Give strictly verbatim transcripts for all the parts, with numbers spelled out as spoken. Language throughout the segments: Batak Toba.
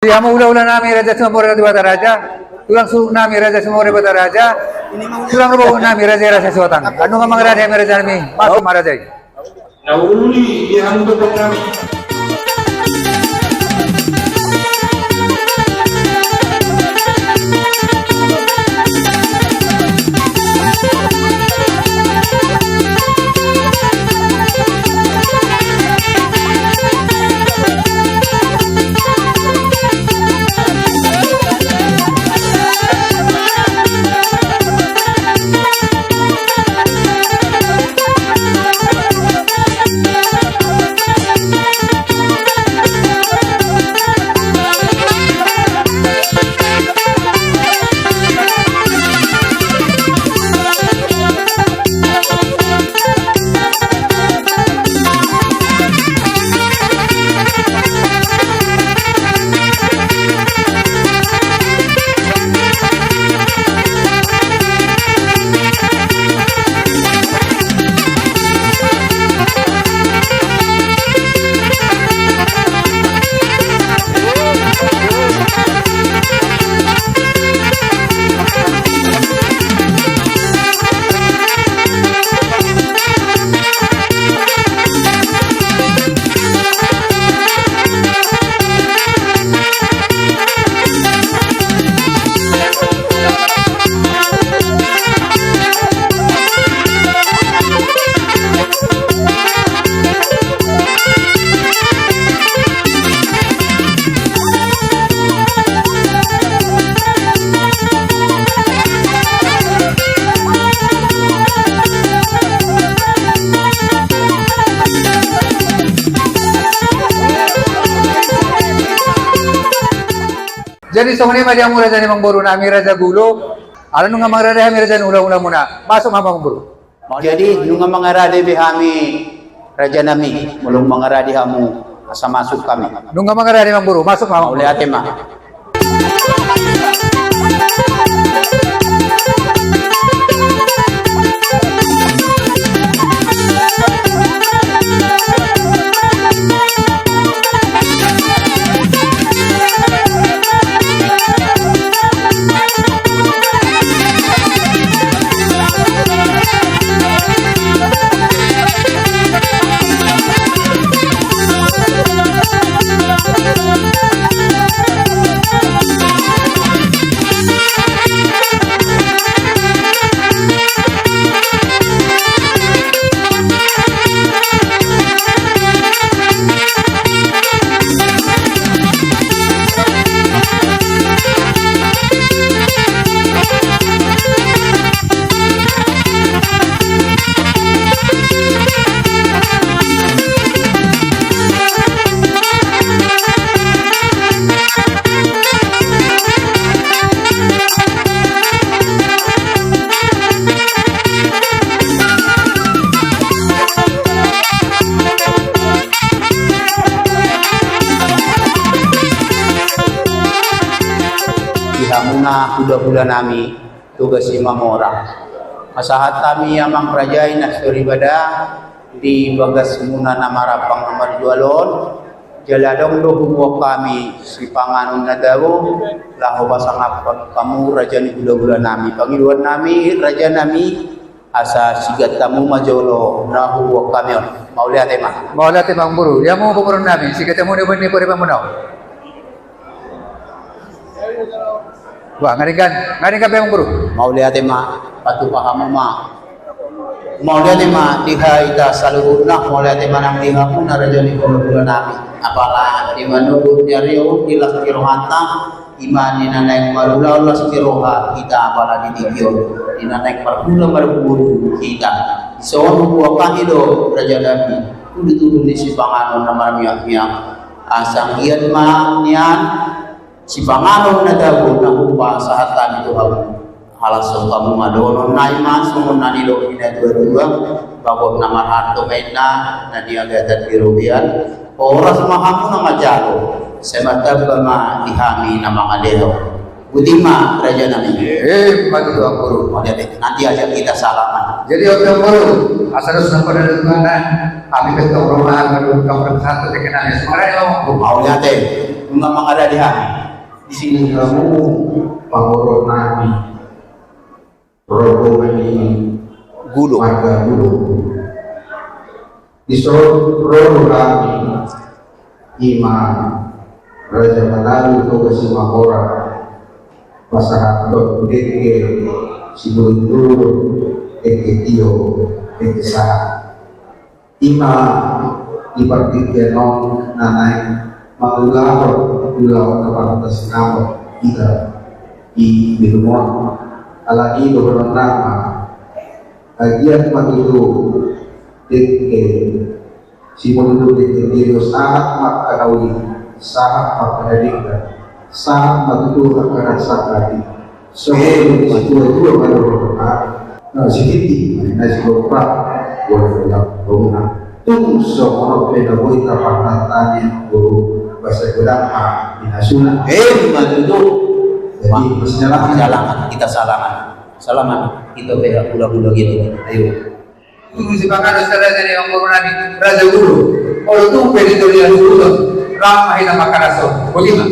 Di hamu hulahula nami Raja Simanjorang Debata Raja, tulang suhut nami Raja Simanjorang Debata Raja, tulang rorobot nami Raja i Raja Sihohotang. Nunga mangarade hami raja nami, masuk ma raja i. Na uli di hamu tulang nami. Jadi songon i ma di hamu raja ni amangboru nami Raja Gulo. Ala nunga mangarade hami raja ni hulahula muna. Masuk ma amangboru. Jadi nunga mangarade be hami raja nami, molo mangarade hamu asa masuk hami. Nunga mangarade amangboru, masuk ma amangboru. Mauliate ma. Di hamuna hulahula nami Toga Simamora. Pasahat hami amang raja i na soripada di bagasmuna na marampang na marjual on. Jala adong do huboan hami sipanganon na tabo laho pasangaphon hamu raja ni hulahula nami. Pangidoan nami raja nami, asa sigat hamu ma jolo na huboan hami on. Mauliate ma. Mauliate ma amangboru. Di hamu boru nami, sigat hamu na huboan ni pariban muna on. Wah, nga denggan, nga denggan be amangboru. Mauliate ma, patupa hamu ma. Mauliate ma di hita saluhutna, mauliate ma nang di hamuna raja ni hulahula nami. Apala di manogot ni ari on di las ni rohanta, ima di na naeng marulaon las ni roha hita apala di tingki on, di na naeng marhula marboru hita. Dison huboan hami do raja nami tudutudu ni sipanganon na marmiakmiak. Asa anggiat ma nian sipanganon na tabo na hupasahat hami tu hamu. Halashon hamu ma dohonon nai ma songon na nidok ni natuatua, bagot na marhalto ma inna, na niagatan di robean. Horas ma hamu na manjalo, sai martamba ma di hami na mangalehon. Boti ma raja nami. Eh, ima tutu amangboru. Mauliate. Nanti ajak hita salaman. Jadi oke amangboru, asa dos na pada denggan, hami pe tong romahan, mendukung kampung satu tekenan ya. Semangat ya amangboru. Mauliate. Nunga mangaradi hami di sini. Hamu pangoro nami, rombongan ni Gulo. Marga Gulo. Dison ro do hami, ima Raja Manalu Toga Simanjorang, pasahathon dengke sibulung-bulung, dengke tio, dengke sahat. Ima di partingkian on na naeng mangulahon ulaon na parhata sinamot hita di Bilumon. Alani i dohonon nama, agian ma tutu dengke sibulung-bulung, dengke tio, sahat ma angka na uli, sahat ma angka na denggan, sahat ma tutu angka na sangkap i. Songon i, situa-tua ma dohonon nama. Na sitintin, na sigompa, boha na lam, boha na. Tung songon on pe na boi taparhata ni boru, basa godang ma di nasuna. Ima tutu. Jadi, ma-, selamat. Selamat, hita selamat. Selamat, hita pe hula-hula hita. Ayo. Tutu sipanganon sada-sada ni amangboru nami, Raja Gulo. Olo, tung pe di tolian suruton, rap ma hita mangkaraso. Boti ma.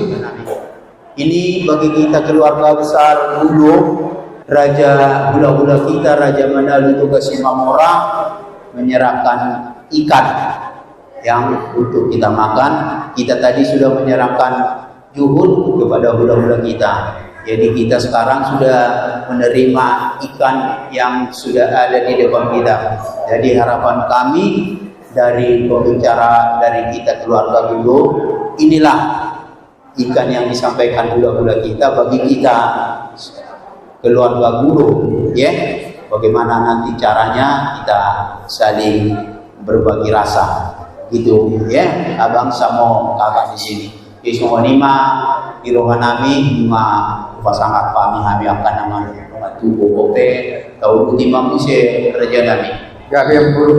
Ini bagi kita keluarga besar Gulo, raja hula-hula kita, Raja Manalu Toga Simanjorang, menyerahkan ikan yang untuk kita makan. Kita tadi sudah menyerahkan juhut kepada hula-hula kita. Jadi, kita sekarang sudah menerima ikan yang sudah ada di depan kita. Jadi, harapan kami dari pembicara dari kita keluarga Gulo, inilah ikan yang disampaikan hula-hula kita bagi kita keluarga Gulo, ya. Bagaimana nanti caranya kita saling berbagi rasa, gitu, ya, abang sama kakak di sini. Jadi, songon i ma di roha nami, ima pasangap hami, hami angka na marhata tubu, ope, tau di ma muse, raja nami. Gabe, amangboru,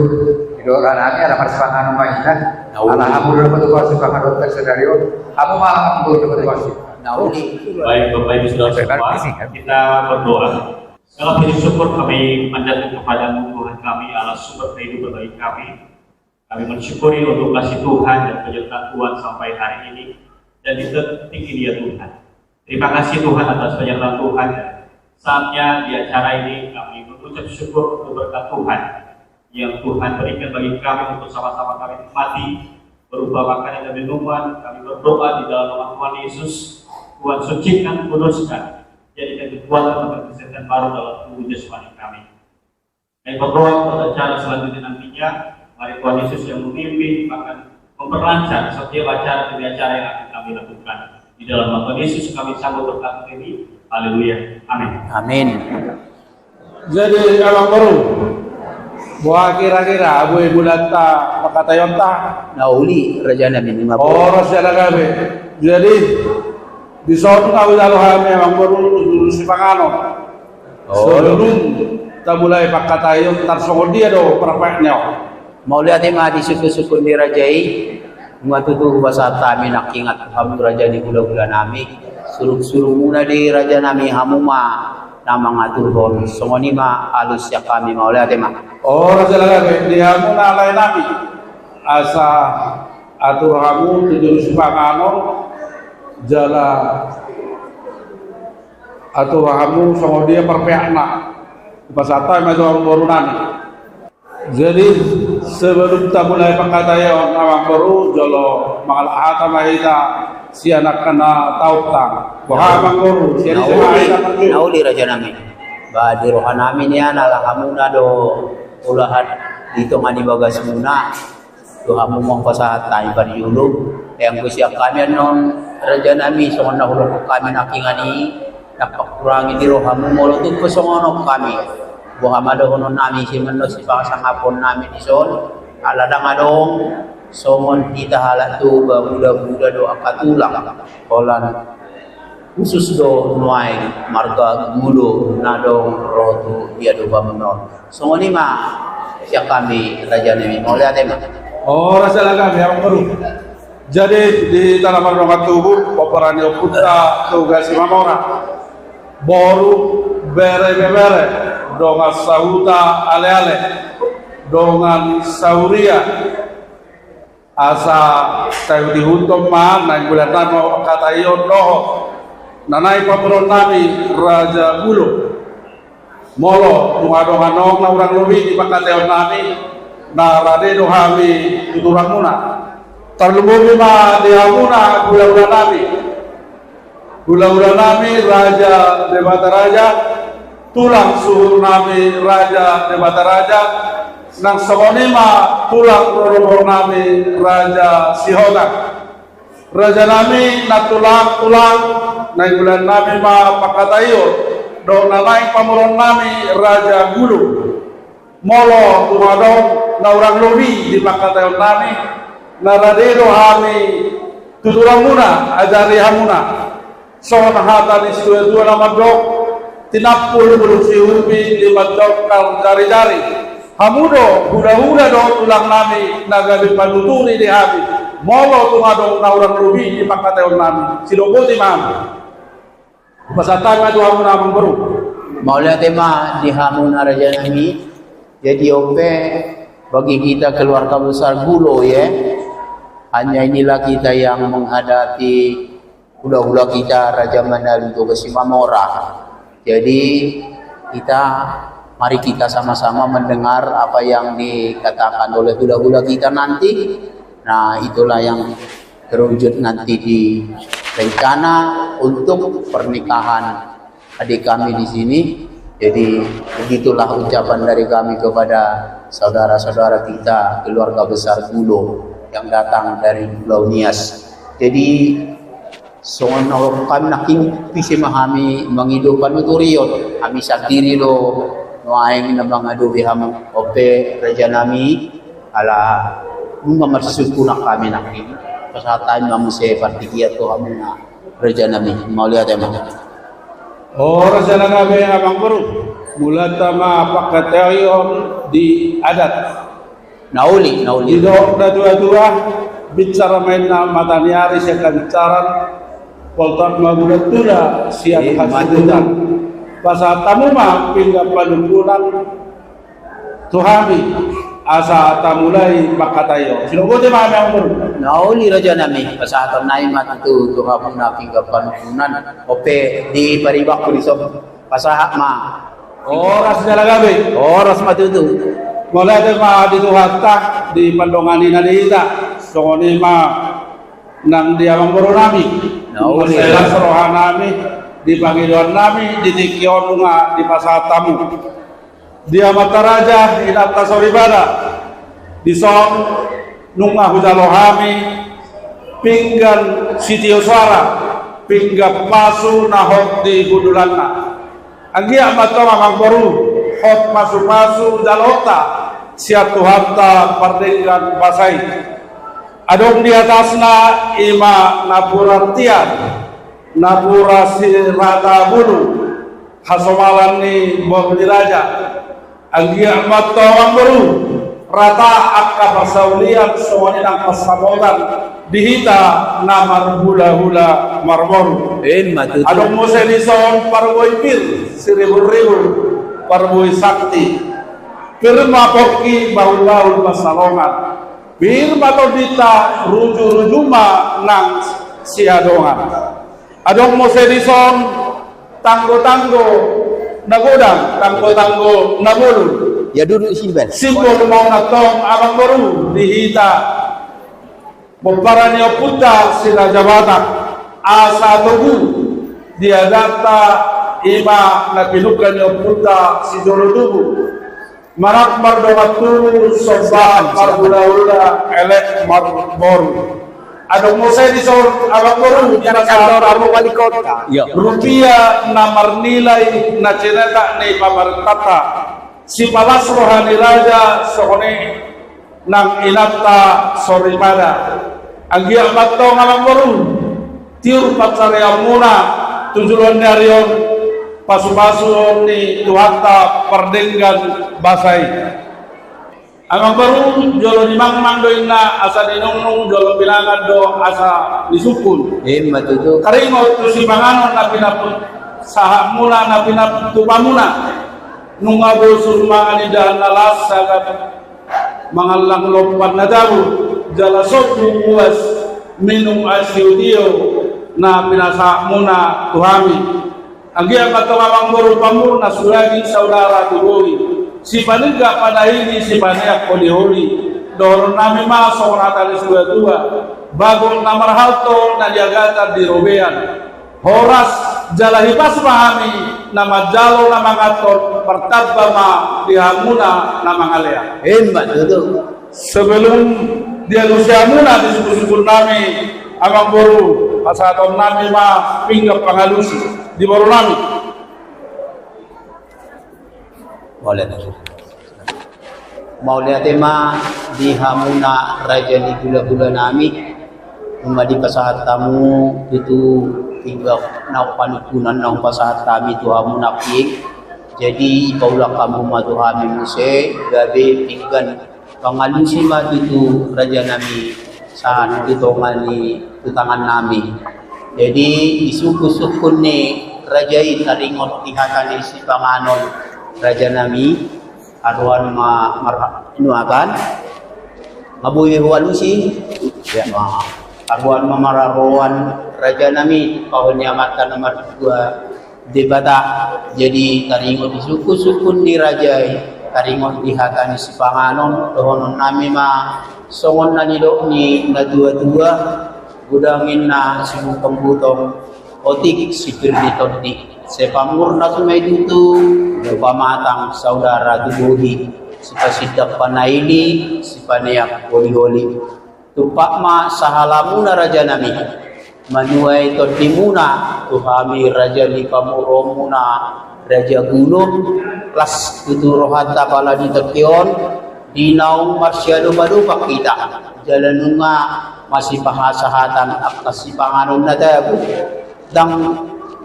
di roha nami, ala marsipanganon ma hita. Na uli. Ala hamu do na patupa sipanganon sadari on. Hamu ma, amangboru, na patupa si. Na uli. Baik, Bapak Ibu Saudara semua, kita berdoa. Segala puji syukur kami panjatkan kepada-Mu, Tuhan kami, atas sumber kehidupan bagi kami. Kami mensyukuri untuk kasih Tuhan dan penyertaan Tuhan sampai hari ini dan di detik ini, ya Tuhan. Terima kasih, Tuhan, atas penyertaan Tuhan. Saatnya di acara ini kami mengucap syukur untuk berkat Tuhan yang Tuhan berikan bagi kami untuk sama-sama kami nikmati, berupa makanan dan minuman. Kami berdoa di dalam nama Tuhan Yesus, Tuhan sucikan, kuduskan, jadikan kekuatan dan kesehatan baru dalam tubuh jasmani kami. Kami berdoa buat acara selanjutnya nantinya, mari Tuhan Yesus yang memimpin, bahkan memperlancar setiap acara demi acara yang akan kami lakukan. Di dalam nama Tuhan Yesus kami sambut berkat ini. Haleluya. Amin. Amin. Jadi, amangboru, boha kira-kira, boi mulai hita mangkataion? Na uli, raja nami, ima boha. Horas jala gabe. Jadi, dison na hujalo hami, amangboru, tutu sipanganon. Oh. Sebelum tamulai pangkataion, tarsongon dia do parpaek ni on. Mauliate ma di sungkun-sungkun ni raja i. Nunga tutu hupasahat hami nangkiningan tu hamu, raja ni hula-hula nami. Surung-surungmuna di raja nami, hamu ma na mangaturhon. Songon i ma alus sian hami, mauliate ma. Horas jala gabe, di hamu na lae nami. Asa atur hamu tutu sipanganon, jala atur hamu songon dia parpaekna. Hupasahat hami ma jo, amangboru nami. Jadi, sebelum tamulai pangkataion, amangboru, jolo mangalap hata ma hita sian angka na taonta. Boha, amangboru, sian na uli, na uli, raja nami. Ba, di roha nami nian, ala hamuna do ulaon di tonga ni bagasmuna. Tu hamu ma hupasahat hami parjolo. Anggo sian hami annon, raja nami, songon na hudokhon hami nangkiningan i, ndang pangkurangi di rohamu, molo tung pe songon on hami. Boha ma dohonon nami, simannon sipasangapon nami dison, ala ndang adong songon hita halak Toba, muda-muda do angka tulang. Holan khusus do nuaeng marga Gulo na adong ro tu dia do hamu on. Songon i ma sian hami, raja nami, mauliate ma. Horas jala gabe, amangboru. Jadi, di hita na mardongan tubu, pomparan ni ompunta Toga Simanjorang, boru, bere, ibebere, dongan sahuta, ale-ale, dongan sahuria, Asa taihut-ihuthon ma naeng bulan nami ma pangkataion dohot na naeng pamoruon nami Raja Gulo. Molo tung adong annon na hurang lobi di pangkataion nami, na rade do hami tu tulang muna. Tarlumobi ma di hamuna hula-hula nami, hula-hula nami Raja Debata Raja, tulang suhut nami Raja Debata Raja, nang songon i ma tulang rorobot nami Raja Sihotang. Raja nami na tulang-tulang, naeng bulan nami ma pangkataion dohot na naeng pamoruon nami Raja Gulo. Molo tung adong na hurang lobi di pangkataion nami, na rade do hami tu tulang muna, ajari hamuna. Songon hata ni situa-tua na mandok, tinampul bulung sihubi, di mandok jari-jari. Hamu do hula-hula dohot tulang nami na gabe panuturi di hami. Molo tung adong na hurang lobi di pangkataion nami, sidok boti ma hami. Hupasahat hami ma tu hamuna amangboru. Mauliate ma di hamuna raja nami. Jadi on pe, bagi kita keluarga besar Gulo ya, hanya inilah kita yang menghadapi hula-hula kita Raja Manalu Toga Simamora. Jadi kita, mari kita sama-sama mendengar apa yang dikatakan oleh hula-hula kita nanti. Nah, itulah yang terwujud nanti di rencana untuk pernikahan adik kami di sini. Jadi begitulah ucapan dari kami kepada saudara-saudara kita, keluarga besar Gulo yang datang dari Pulau Nias. Jadi songon na hami nangkin, pise ma hami mangido panuturion, hami sandiri do nuaeng na mangadopi hamu. On pe raja nami, ala nunga marsisungkun hami nangkin, pasahat hami ma muse partingkian tu hamuna raja nami. Mauliate ma. O raja na gabe amangboru, mulanta ma pangkataion di adat. Na uli, na uli. Didok natua-tua, binsar ma inna mata ni ari sian habinsarna, poltak ma bulan tula sian hasuhuton. Pasahat hamu ma pinggan panungkunan tu hami, asa tamulai pangkataion. Sidok boti ma hami amangboru. Na uli raja nami, pasahaton nami ma tutu tu hamuna pinggan panungkunan. On pe di paribakku dison, pasahat ma. Horas jala gabe. Horas ma tutu. Mauliate ma di Tuhanta, di pandonganiNa di hita. Songon i ma nang di amangboru nami. Na uli. Mansai las roha nami, di pangidoan nami di tingki on nunga dipasahat hamu. Di amanta raja, inanta soripada. Dison nunga hujalo hami pinggan sitio soara, pinggan pasu na hot di hundulanna. Anggiat ma antong amangboru, hot pasu-pasu jaloonta sian Tuhanta pardenggan basa i. Adong di atasna i ma napuran tiar, napuran sirata bulu, hasomalan ni boru ni raja. Anggiat ma antong amangboru, rata angka parsaulian songon i nang pansamotan di hita na marhula-hula marboru. Ima tutu. Adong muse dison parbue pir siribur-ribur, parbue sakti. Pir ma pongki bahul-bahul pansalongan. Pir ma tondinta ruju-ruju ma nang siadongan. Adong muse dison tanggo-tanggo na godang, tanggo-tanggo na bolon. Ya, duduk di sini, Ben. Simbol ma on antong amangboru di hita. Pomparan ni ompunta si Raja Batak, asa togu di adatta, i ma na pinungka ni ompunta sijolo tubu. Manat mardongan tubu, somba marhula-hula, elek marboru. Adong muse dison amangboru, di pasahat hamu wali kota. Iya. Rupia na marnilai na cinetak ni pamarentanta. Sipalas roha ni raja songon i nang inanta soripada. Anggiat ma antong amangboru, tiur pansarianmuna tu joloan ni ari on, pasu-pasu ni Tuhanta pardenggan basa i. Amangboru, jolo ni mangmang do inna asa ninungnung, jolo pinangan do asa nisungkun. Ima tutu. Taringot tu sipanganon na pinatupaonmuna, na pinatupamuna. Nunga bosur mangan indahan na las, sagat mangallang lompan na jabu. jala sobu uas minum aek sitiotio na pinasahatmuna tu hami. Anggiat ma antong amangboru pamurnas tu daging, saudara tu bohi, sipaninggal panahili, sipaneang holiholi. Dohononnami ma songon hata ni situatua: Bagot na marhalto na niagatan di robean, horas jala hipas ma hami na manjalo na manganhon, martamba ma di hamuna na mangalean. Emma tutu. Sebelum dialusi hamuna di sungkunsungkunnami, amangboru, pasahatonnami ma pinggan pangalusi di borunami. Mauliate ma di hamuna raja ni hulahulanami. Nunga dipasahat hamu tutu pinggan na panungkunan na hupasahat hami tu hamuna pian. Jadi paulak hamu ma tu hami muse, gabe pinggan pangalusi ma tutu rajanami, sahat tu tonga ni tu tangannami. Jadi di sungkunsungkun ni raja i taringot di hata ni sipanganon rajanami, aruan ma mar-, inu akan, nga boi hualusi? Ya. Ma, aruan ma marharoan rajanami, paho ni Amanta na martua Debata. Jadi taringot di sungkunsungkun ni raja i, taringot di hata ni sipanganon, dohononnami ma songon na nidok ni natuatua: Godang ninna sibutong-butong, otik sipir ni tondi. Sai pamurnas ma i tutu, pamatang saudara tu bohi, sipasindak panahili, sipaneang holiholi. Tumpak ma sahalamuna rajanami, manuai tondimuna tu hami raja ni pamoruonmuna, raja Gulom. Las tutu rohanta pala di tingki on, di naung marsiadopadopan hita, jala nunga masipahasahatan angka sipanganon na tabo. Ndang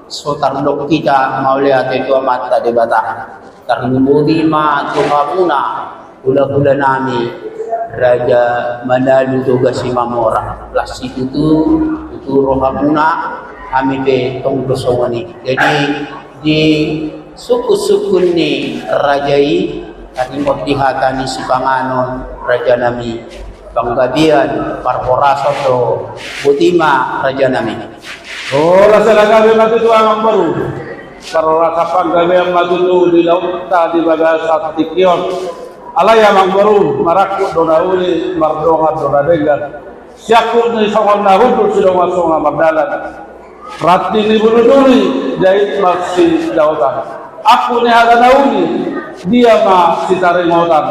so tardok hita mauliate tu Amanta Debata. Tarlumobi ma tu hamuna hulahulanami, raja Manalu Toga Simamora. Las situtu, tutu rohamuna, hami pe tong do songon i. Jadi di sungkunsungkun ni raja i, taringot di hata ni sipanganon rajanami, panggabean parhorasan do. Boti ma rajanami. Horas jala gabe ma tutu amangboru. Parhorasan panggabean ma tutu di laonta di bagasan tingki on. Alai amangboru, marangkup do na uli, mardongan do na denggan. Siangkup ni songon na hundul, sidongansongan mardalan. Ranting ni bulu duri, jait marsidaotan. Angkup ni hata na uli, dia ma sitaringotan.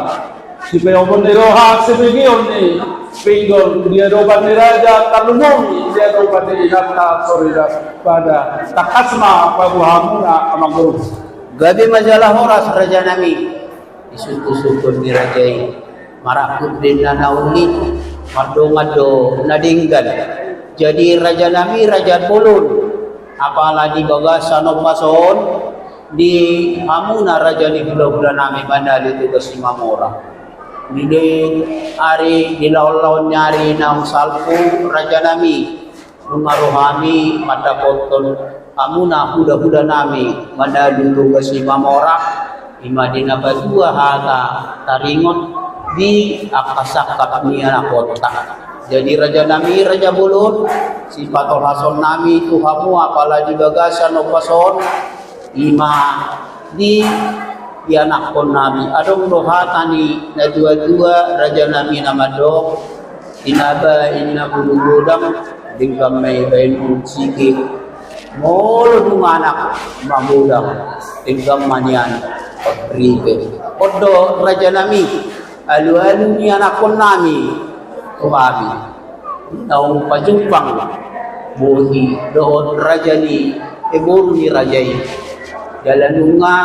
Sipeopon ni roha, sibegeon ni pinggol, di adopan ni raja tarlumobi, di adopan ni inanta soripada. Tangkas ma paboa hamuna amangboru. Gabe ma jala horas rajanami. Di sungkunsungkun ni raja i, marangkup do ninna na uli, mardongan do na denggan. Jadi rajanami, raja bolon, apala di bagasan ombas on, di hamuna raja ni hulahulanami Manalu Toga Simamora. Di ari, di laonlaon ni ari naung salpu rajanami, nunga ro hami mandapothon hamuna hulahulanami Manalu Toga Simamora, i ma di na patua hata taringot di angka sangkap ni anakhonta. Jadi rajanami, raja bolon, sipatolhasonnami tu hamu apala di bagasan ombas on, i ma di ianakhonnami. Adong do hata ni natuatua rajanami na mandok: Tinaba inna bulu godang, denggan ma i baen unsike. Molo dung anak magodang, denggan ma nian ripe. On do rajanami, alualu ni anakhonnami tu hami. Naung pajumpang bohi dohot raja ni, eh, boru ni raja i. Jala nunga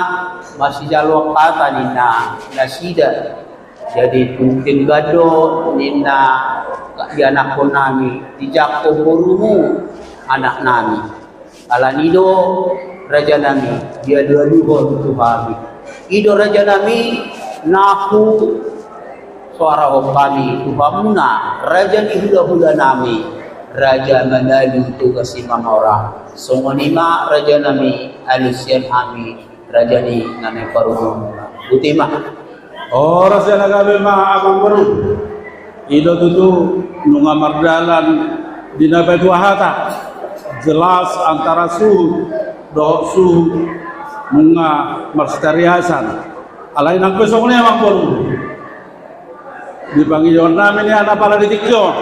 masijaloan hata ninna nasida. Jadi tung denggan do ninna ianakhonnami, dijangkon borumu anaknami. Alani do rajanami, dialualuhon tu hami. I do rajanami, na husoarahon hami tu hamuna raja ni hulahulanami, raja Manalu Toga Simamora. Songon i ma rajanami, alusian hami raja ni na naeng parumaenmuna. Boti ma. Horas jala gabe ma amangboru. I do tutu nunga mardalan di na patua hata, jelas antara suhut dohot suhut nunga marsitariasan. Alai nang pe songon i, amangboru, di pangidoan nami nian apala di tingki on,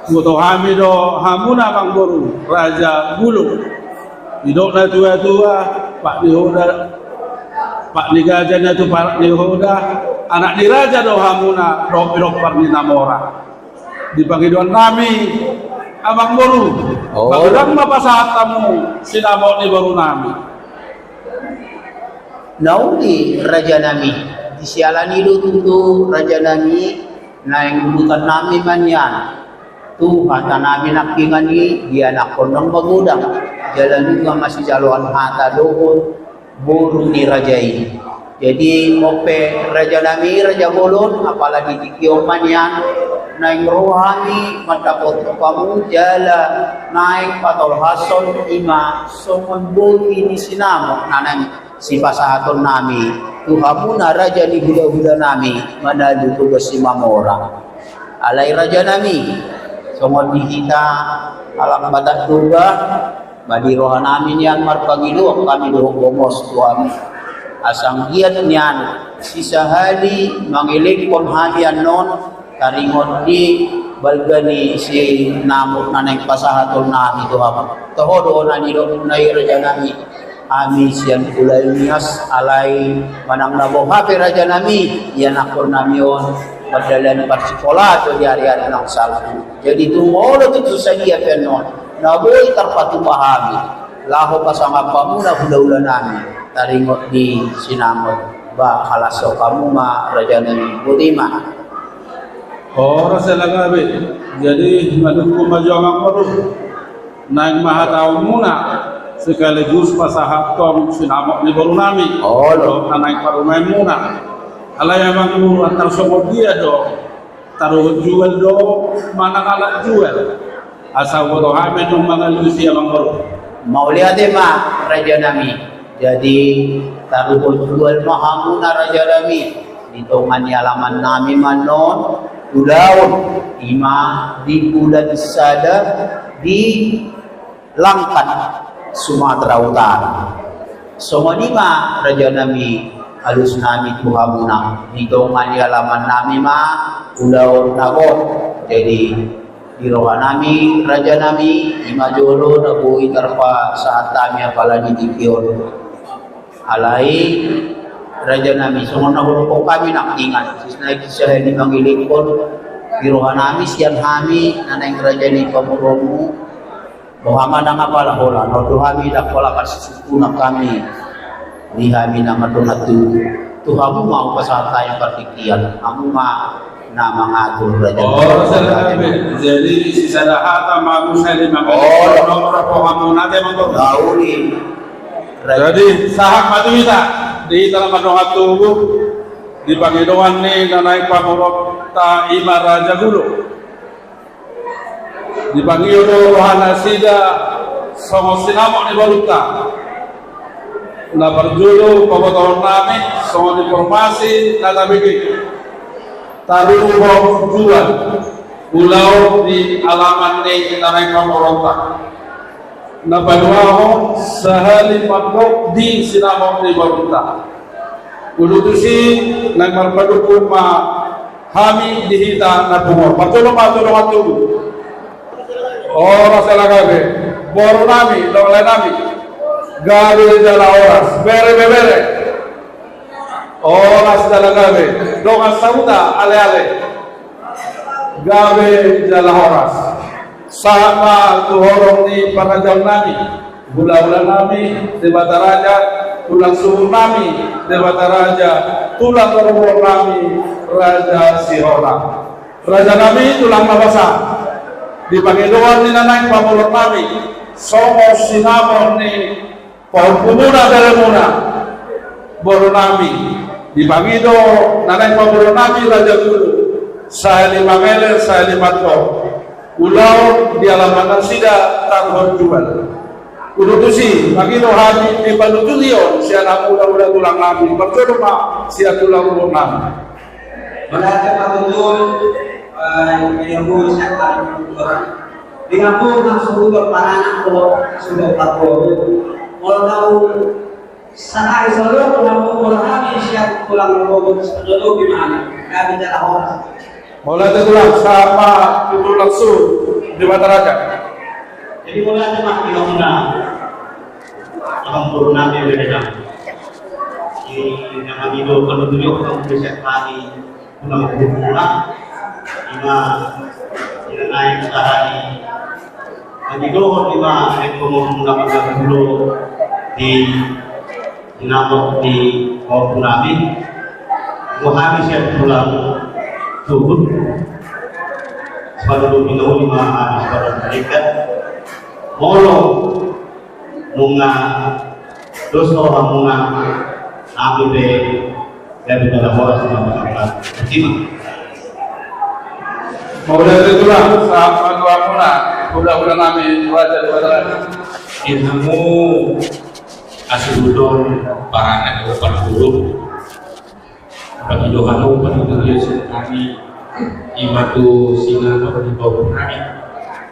boto hami do hamuna, amangboru, Raja Guluk. Didok na tua-tua, pak ni hoda, pak ni gaja na tu pak ni hoda, anak ni raja do hamuna, dohot pinompar ni na mora. Di pangidoan nami, amangboru, oh, pagodang ma pasahat hamu sinamot ni boru nami. Nauli, raja nami, di siala ni i do tutu, raja nami, naeng udutan nami ma nian tu hata nami nangkiningan i, dianakhon naung magodang, jala nunga masijaloan hata dohot boru ni raja i. Jadi, molo pe raja nami, raja bolon, apala di tingki on ma nian, naeng ro hami mandapothon hamu jala naeng patolhashon, i ma songon boti ni sinamot na naeng sipasahaton nami tu hamuna, raja ni hulahula nami, manalu Toga Simamora. Alai, raja nami, songon di hita halak Batak Toba, ma di roha nami nian marpangidoan hami dohot gomos tu hami, asa anggiat nian sisahali mangelekhon hami annon, taringot di balga ni sinamot na naeng pasahaton nami tu hamu. Toho do na nidokna i, raja nami. Hami sian Pulau Nias, alai manang na boha pe, raja nami, ianakhon nami on mandalani parsikolaan do di ari-ari na salpu. Jadi, tung molo tutu sadia pe annon na boi tarpatupa hami laho pasangap hamuna hulahula nami, taringot di sinamot, ba halashon hamu ma, raja nami. Boti ma. Horas, ela gabe. Jadi, manungkun ma jo, amangboru, naeng ma hataonmuna sekaligus pasahathon sinamot ni boru nami. Olo. Na naeng parumaenmuna. Alai, amangboru, antar songon dia do, taruhon jual do manang alat jual? Asa huboto hami annon mangalusi, amangboru. Mauliate ma, raja nami. Jadi, taruhon jual ma hamuna, raja nami, di tonga ni alaman nami ma annon, ulaon, i ma di Bulan Sada di Langkat, Sumatera Utara. Songon i ma, raja nami, alus nami tu hamuna, di tonga ni alaman nami ma ulaon na gok. Jadi, di roha nami, raja nami, i ma jolo na boi tarpasahat hami apala di tingki on. Alai, raja nami, songon na hudokhon hami nangkiningan, sisada, sisahali mangelekhon di roha nami sian hami na naeng raja ni pamoruonmu. Boha ma nang apala holan, on do hami ndang pola parsisungkunan hami di hami na mardongan tubu. Tu hamu ma hupasahat hami partingkian, hamu ma na mangatur, raja. Oh, sada be. Jadi, sisada hata ma, muse lima kali. Oh. Nomor apa hamu nanti, amangboru? Nauli. Jadi, sahat ma tu hita, di hita na mardongan tubu, di pangidoan ni na naeng pamoruonta, i ma Raja Guluk. Dipangido do rohanasida songon sinamot ni borunta. Na parjolo pabotohon nami songon informasi na tabege, taruhon jual ulaon di alaman ni na naeng pamoruonta. Na paduahon, sahali mandok di sinamot ni borunta. Udutusi, naeng marpanungkun ma hami di hita na pungu on. Parjolo ma tu dongan tubu. Horas, ela gabe. Boru nami, dongan nami. Gabe jala horas. Bere, bebere. Horas jala gabe. Dongan sahuta, ale-ale. Gabe jala horas. Sahat ma tu horong ni parajang nami, hulahula nami, Debata Raja, tulang suhut nami, Debata Raja, tulang toruhon nami, Raja Sihorang. Raja nami, tulang na basa, di pangidoan ni na naeng pamoruon nami, songon sinamot ni pahompu muna, bere muna, boru nami, dipangido na naeng pamoruon nami Raja Guluk, sahali mangele, sahali mandok ulaon di alaman nasida taruhon jual. Udutusi, mangido hami di panuturion sian hamu hulahula tulang nami, parjolo ma sian tulang boru nami. Mauliate ma tutu, Dengan pun langsung berparanak, langsung berparanak. Kalau tahu Sahali saluhut tulang, molo hami sian tulang, molo sadodo di mana? Kami dalam horas. Mauliate tulang, sahat ma tu tulang suhut di Bataraja. Jadi mauliate ma di hamuna. Ampun nami beda. Di nama mido penutup kamu bisa kami. Mula mula, ima, ima naik sahali. Lagi dohot ima, eko mula mula dulu di, di nama di kampung nami. Gua habis ya pulang suhut. Sepatu dua puluh lima habis pada mereka. Molo nunga dos roha muna, nami pe gabe dalam horas na masyarakat. Terima. Mauliate tulang, sahat ma tu hamuna, hula-hula nami, raja di Bataraja. Di hamu, asuhuton, paranak, parhulu. Pangidoan on, pangidoan sian hami, ima tu sinamot ni pahompung nami.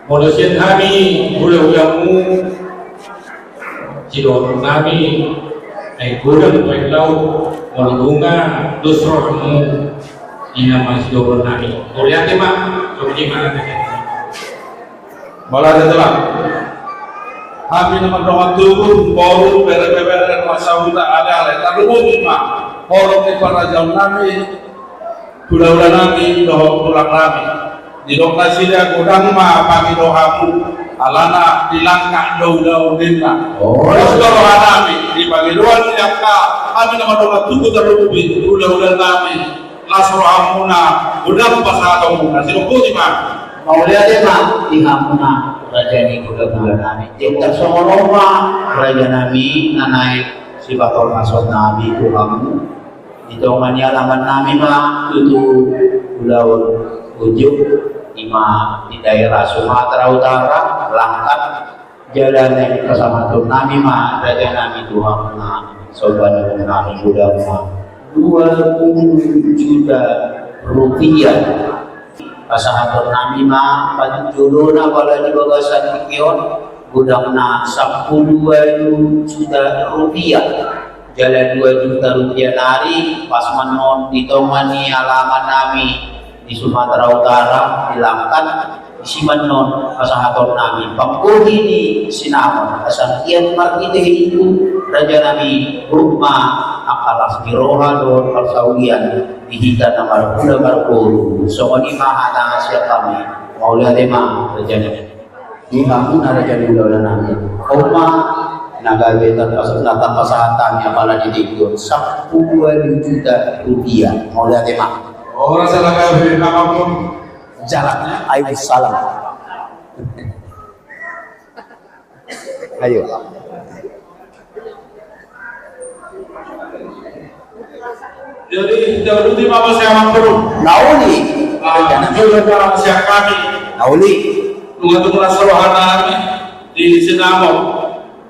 Molo sian hami, hula-hulamu, sidohonon nami, ai godang tu aek laut, molo nunga dos rohamu, ima sidohonon nami. Mauliate ma, songon i ma. Mauliate tulang. Hami na mardongan tubu, boru, bere, bebere, masa huta, ale, ale, tarlumobi ma horong ni parajaan nami, hula-hula nami, dohot tulang nami. Didok nasida godang ma pangidoanmu, alana di langka do ulaon ninna. Oh. Dos do roha nami, di pangidoan ni angka, hami na mardongan tubu tarlumobi, hula-hula nami. Las rohamuna, godang pasahatonmuna, sidok boti ma. Mauliate ma di hamuna, raja ni hula-hula nami. Jala songon on ma, raja nami, na naeng sipatorhason nami tu hamu. Di tonga ni alaman nami ma, tutu ulaon unjuk, ima di daerah Sumatera Utara, Langkat, Jala naeng pasahaton nami ma, raja nami tu hamuna, sombaan nami godang ma. Dua puluh juta rupiah. Pasahaton nami ma, patujolona pala di bagasan tingki on, godangna sampulu ualu juta rupiah. Jala dua juta rupiah nari, pas ma annon di tonga ni alaman nami, di Sumatera Utara, di Langkat, disi ma annon pasahaton nami panggohi ni sinamot, asa anggiat marhite i, raja nami, rap ma angka las ni roha dohot parsaulian di hita na marhula marboru. Songon i ma hata sian hami. Mauliate ma, raja nami. Di hamuna, raja ni hula-hula nami. On ma na gabe tarpas-, na tarpasahat hami apala di tingki on sampulu ualu juta rupiah. Mauliate ma. Ora salah gabe, nama pun. Jalan, ayo salam. Ayo. Jadi, jauh dulu di mama saya mampu. Na uli. Ah, jauh dulu di mama saya kami. Na uli. Nunga tu mula saroha nami di sinamot.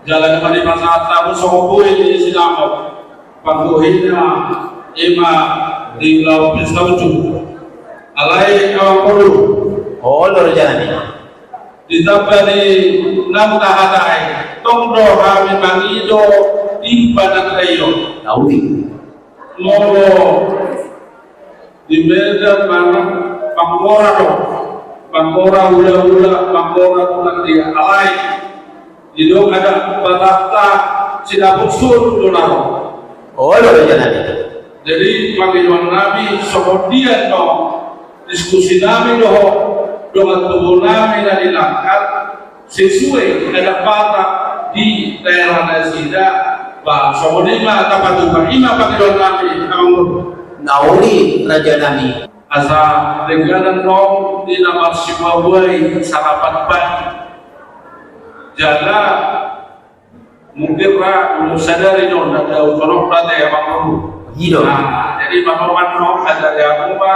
Jala nunga dipasahat hamu songon boi di sinamot. Panggohina ima di laut pesta uju. Alai kawan polu. Oh, lor jalan ini. Ditamba di naung tahatai, tong do hami mangido di panandaion. Na uli. Molo di Medan manang Manggora do. Manggora hula-hula, Manggora tulang dia. Alai. Didok adat Batakta, sidapot suhut do na ro. Olo, raja nami. Jadi, pangidoan nami, songon dia do diskusi nami dohot dongan tubu nami na di Langkat, sesuai adat Batak di daerah nasida, ba, songon i ma tapatupa, i ma pangidoan nami, amang boru. Na uli, raja nami. Asa dengganan do di na marsipabuai sarapan pagi. Jala mungkin ra ulun sadari do, ndang dao songon rate, amang boru. Iyo. Nah, jadi manoman do, sadari hamu ma,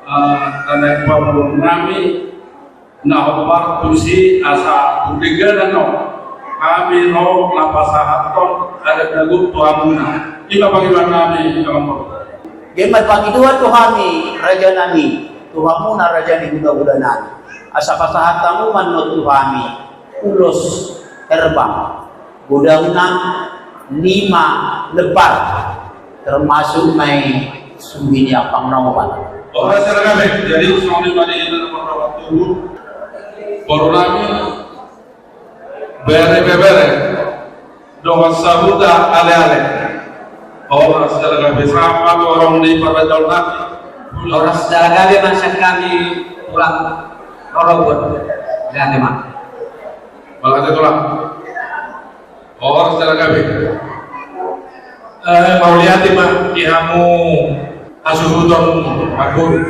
eh, tanda pamoruon nami, na hombar tusi asa tu dengganan do. Hami ro na pasahathon adat na gok tu hamuna. I ma pangidoan nami, amang boru. Dia ma pangidoan tu hami, raja nami. tu hamuna raja ni hulahula nami, asa pasahat hamu ma on tu hami ulos herbang, godangna lima lembar, termasuk ma i suhi ni ampang na opat. Oke, silakan. Jadi songon i ma di nomor dua puluh tujuh, boru nami, bere pe bere, dongan sahuta ale ale. Horas jala gabe, sahat ma tu horong ni parajangkon nami. Horas jala gabe ma sian hami tulang rorobot. Gabe ma. Mauliate tulang. Horas jala gabe. Eh, mauliate ma di hamu hasuhuton marboru.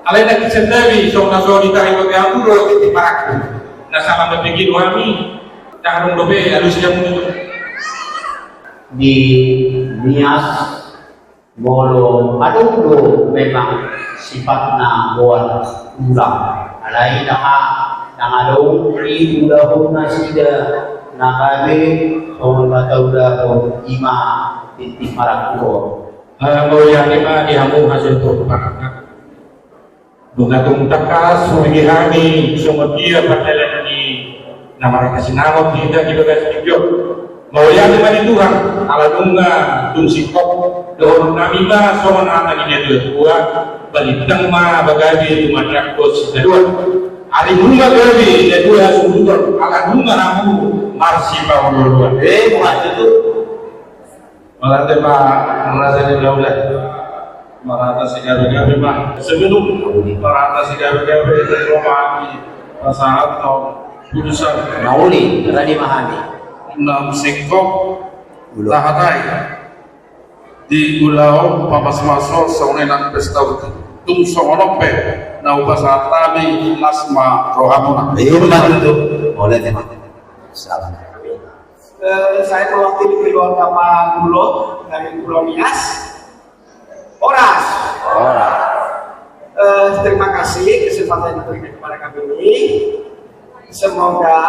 Alai nangkin sian hami songon na so ditahi bagi hamu do di parangku. Na salam berpikir hami. Ndang adong dope alusi hamu. Di Nias, molo adong do memang sifatna boan tulang, alai ndang a-, ndang adong diulahon nasida na gabe songon na taulahon i ma tintin marangkup on. Eh, mauliate ma di hamu hasuhuton parangku. Nunga tung tangkas hubege hami songon dia pardalan ni na marhata sinamot di hita di bagasan tingki on. Mauliate ma di Tuhan, ala nunga tung singkop dohonon nami ma songon hata ni natuatua, balintang ma gabe tumandangkon sitadoan. Ari nunga gabe natuatua hasuhuton, ala nunga hamu marsipaolooloan. Eh, buat itu. Mauliate ma raja ni hulahula. Marhata sigabegabe ma. Sebelum marhata sigabegabe, di rumah ni pasahat tong putusan. Mauli, tadi mahami. Nam singkop. Ulo. Tahatai. Di ulaon pamasmason songon i nang pesta uti. Tung songon on pe na hupasahat hami, las ma rohamuna. Ima tutu. Mauliate ma. Salam. Eh, saya mewakili keluarga Pak Gulo dari Pulau Nias. Horas. Horas. Eh, terima kasih kesempatan yang diberikan kepada kami ini. Semoga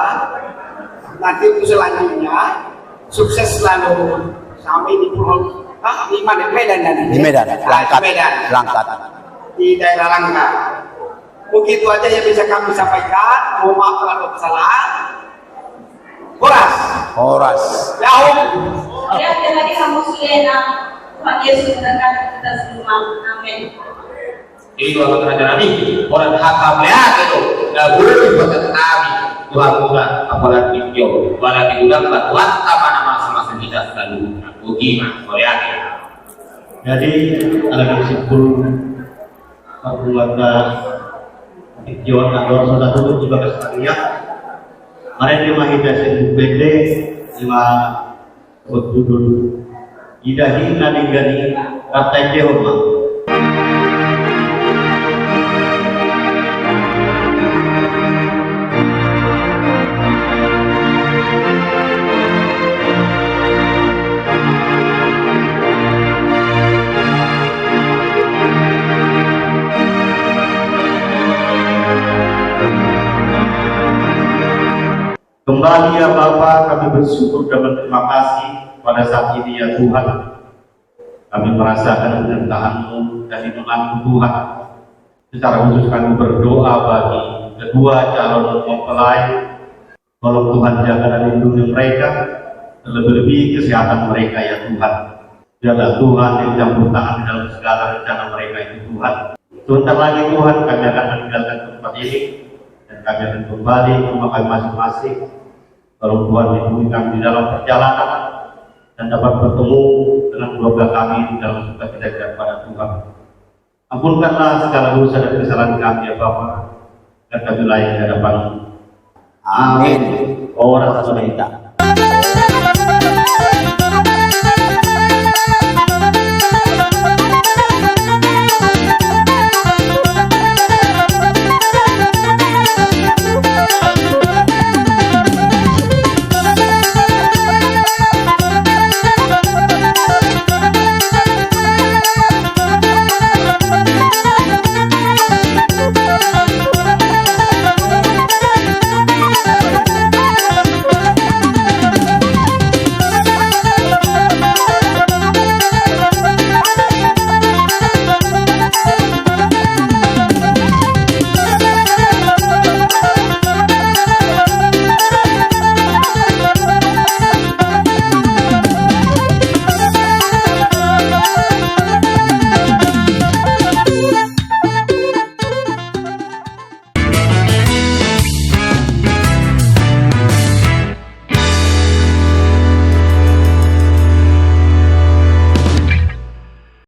nanti untuk selanjutnya sukses selalu sampai di Pulau, ah, di mana? Medan, dan Di Medan, ah, Langkat. Medan. Langkat. Di daerah Langkat. Begitu aja yang bisa kami sampaikan. Mohon maaf kalau ada kesalahan. Horas. Horas. Yaum. Ya, terima kasih sama Sulena. Tuhan Yesus memberkati kita semua. Amin. Jadi, Tuhan, Raja nami, orang hak kami ya, gitu. Nggak boleh dibuat kami. Tuhan, Tuhan, apalagi jauh. Apalagi udah, Tuhan, sama nama sama kita selalu. Oke, Mas, boleh ya. Jadi, ada bersyukur Parkeluarga Tingki on, andor sudah duduk di bagas tariak. Marende ma hita sian buku ende, ima sebut judul Ida Hina Ninggani Rap Taendehon ma. Kembali ya Bapa, kami bersyukur dan berterima kasih pada saat ini ya Tuhan. Kami merasakan keberkahan-Mu dan lindungan-Mu Tuhan. Secara khusus kami berdoa bagi kedua calon mempelai. Tolong Tuhan jaga dan lindungi mereka, terlebih-lebih kesehatan mereka ya Tuhan. Biarlah Tuhan yang campur tangan di dalam segala rencana mereka itu Tuhan. Sebentar lagi Tuhan kami akan meninggalkan tempat ini dan kami akan kembali ke rumah kami masing-masing. Tolong Tuhan lindungi kami di dalam perjalanan dan dapat bertemu dengan keluarga kami dalam sukacita dan pada Tuhan. Ampunkanlah segala dosa dan kesalahan kami ya Bapa, dan kami layak di hadapan-Mu. Amin. Horas ma di hita.